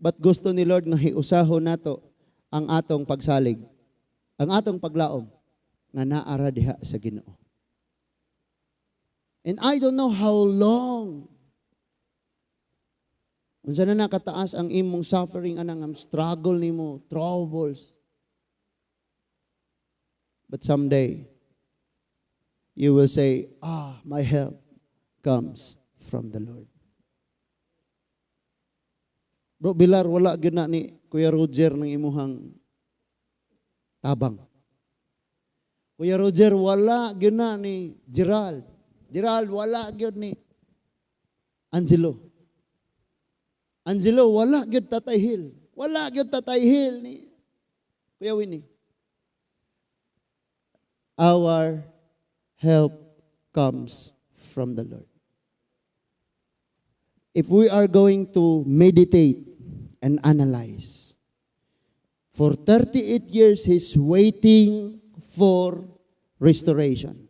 But gusto ni Lord nga hiusahon nato ang atong pagsalig, ang atong paglaom nga naara diha sa Ginoo. And I don't know how long. Unsa na nakataas ang imong suffering, anang ang struggle nimo, troubles. But someday, you will say, "Ah, my help comes from the Lord." Bro Bilar, wala gyud na ni Kuya Roger ng imuhang tabang. Kuya Roger, wala gyud na ni Gerald. Gerald, wala gyud ni Angelo. Angelo, wala gyud Tatay Hill. Wala gyud Tatay Hill ni Kuya Winnie. Our help comes from the Lord. If we are going to meditate and analyze, for 38 years he's waiting for restoration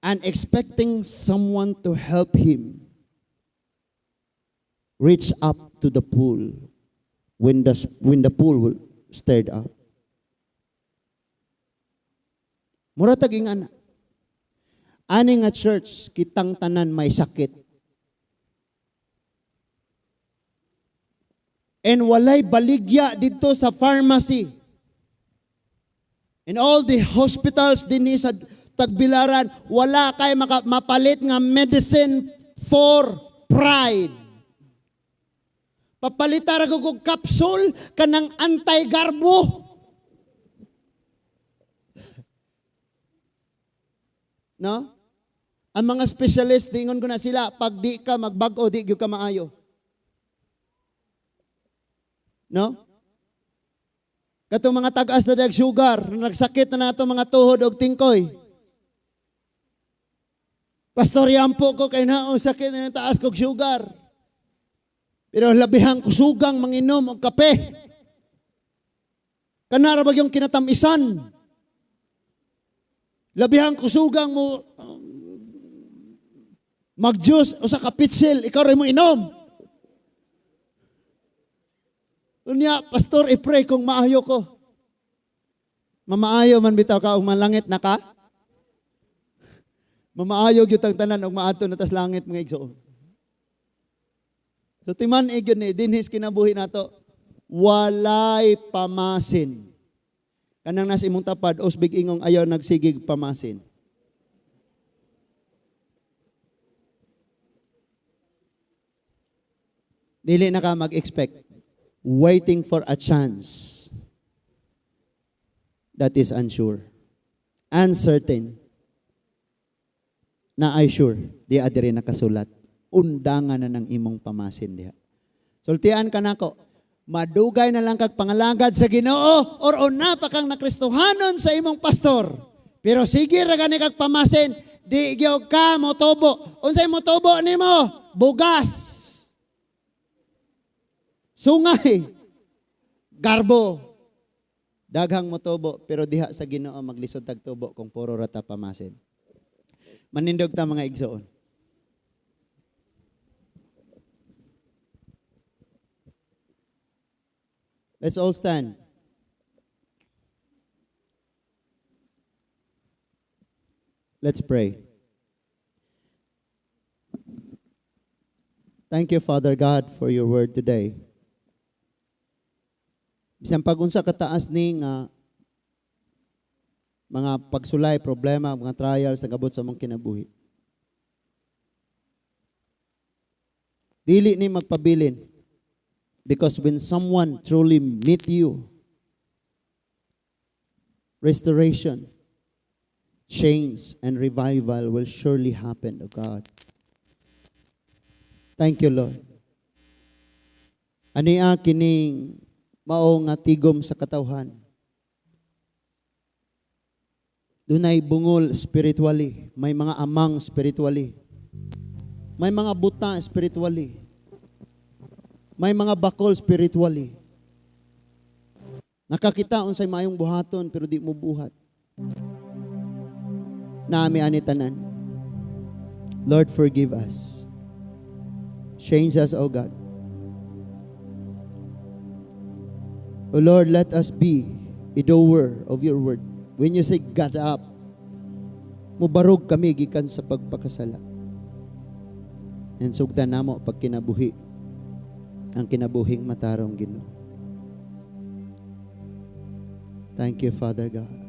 and expecting someone to help him reach up to the pool when the pool will stirred up. Mura tag ingana. Ani nga church, kitang tanan may sakit. And walay baligya dito sa pharmacy. In all the hospitals dinhi sa Tagbilaran, wala kay mapalit nga medicine for pride. Papalitar ko og capsule kanang anti-garbo. No? Ang mga specialist, dingon ko na sila, pag di ka magbag-o, di gyud ka maayo. No? Katong mga tag-as na dag sugar, nagsakit na nato mga tuhod og tingkoy. "Pastor, yampo ko kay naong sakit na taas kog sugar. Pero labihang kusugang manginom og kape. Kanara ba yung kinatamisan? Labihang kusugang mo mag-juice usa ka pitsil, ikaw rin mo inom. Unya, Pastor, i-pray kung maayo ko." Mamaayo man bitaw ka og malangit na ka? Mamaayo gyud ang tanan og maadto na tas langit, mga igsoon. So timan gyud ni dinhis kinabuhi nato, walay pamasin. Kanang nasa imong tapad, usbig ingong ayaw nagsigig pamasin. Dili na ka mag-expect. Waiting for a chance that is unsure. Uncertain. Na ay sure, di adiri nakasulat. Undangan na ng imong pamasin diha. Sultian ka nako, madugay na lang kag pangalagad sa Ginoo or una pa kang nakristohanon sa imong pastor. Pero sige ra gani kag pamasin, di gyud ka motubo. Unsay motubo nimo? Bugas. Sungay. Garbo. Daghang motubo, pero diha sa Ginoo maglisod tag tubo kung puro ra ta pamasin. Manindog ta, mga igsoon. Let's all stand. Let's pray. Thank you, Father God, for your word today. Bisan pag-unsa kataas ni nga mga pagsulay, problema, mga trials nagabot sa among kinabuhi, dili ni magpabilin. Because when someone truly meet you, restoration, change, and revival will surely happen, O God. Thank you, Lord. Ania kining mao nga tigom sa katawhan? Dunay bungol spiritually, may mga amang spiritually, may mga buta spiritually, may mga bakol spiritually. Nakakita unsay maayong buhaton pero di mo buhat. Naa mi ani tanan. Lord, forgive us. Change us, O God. O Lord, let us be a doer of your word. When you say, "Get up," mubarog kami gikan sa pagpakasala. And sugdan namo pagkinabuhi ang kinabuhing matarong, Ginoo. Thank you, Father God.